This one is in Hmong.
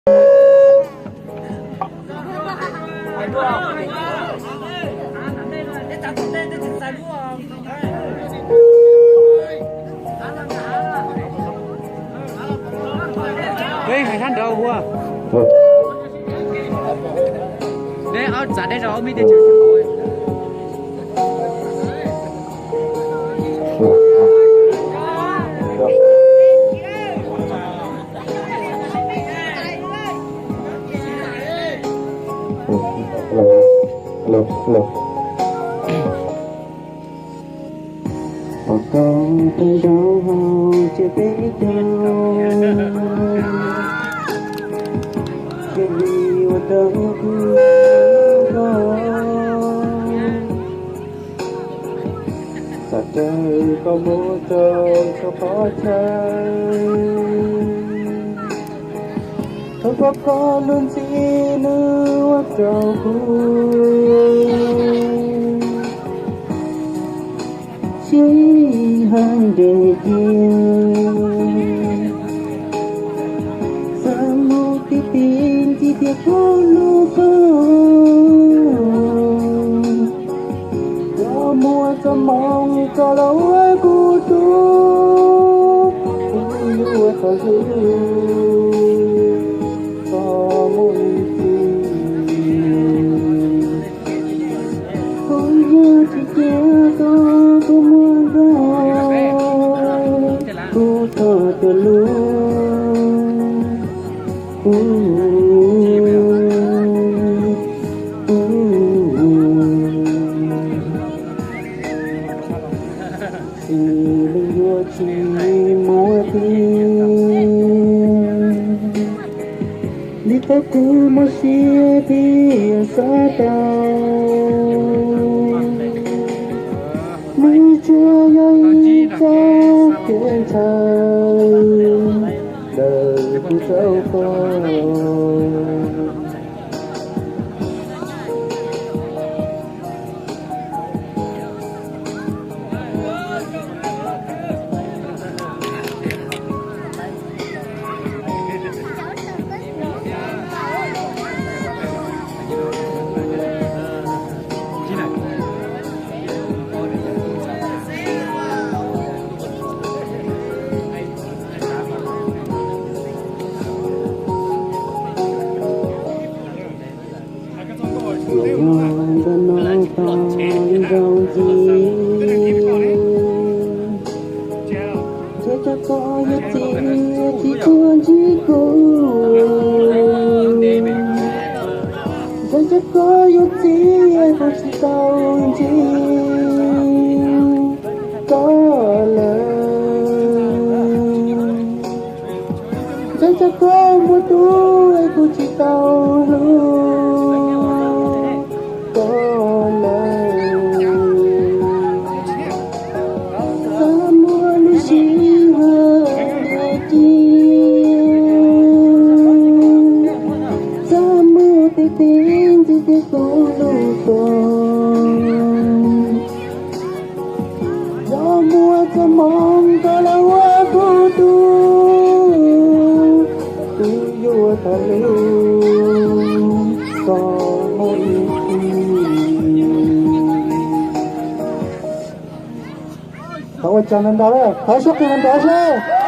Dej hais sab nraud ua. Dej ob txav dej rau ob me te. Hello, hello. Pom koj peb zoo hauv tsev peb caug, cia li ua rau kuv koj. Xav raws koj mus rau txhua qhov chaw, thov pab koj lub ntsej nws ua rau kuv sij hawm nres cia. Xav mus ti ti ntxiv tias kuv hlub koj, cov muaj txoj hmoo koj los ua kuv tub, kuv yuav tau hlub koj mus ib txhis. Kuv yuav tsis cia koj, kuv muab koj kuv txoj cua lug. Xws li yuav tsis muaj tiag, li qhov kuv muaj siab thiaj xav tau. Nws tsuas yog ib txoj kev ntshaw ntawm kuv rau koj. Ntawm no tau zoo ntxiv, ntshai tsam koj yuav txiav tsis tshua ntsib kuv. Ntshai tsam koj yuav txiav kuv tsis tau ntsib koj lawm. Ntshai tsam koj muaj tub es kuv tsis tau hlub koj lawm. Xav muaj lub sij hawm cia, xav muaj tej teeb ntxiv thiab kuv hlub koj. Cov muaj txoj hmoo koj los ua kuv tub, kuv yuav tau hlub koj mus ib txhis. Thov ua tsaug ntau ntau, thov suab qhia ntau ntau seb.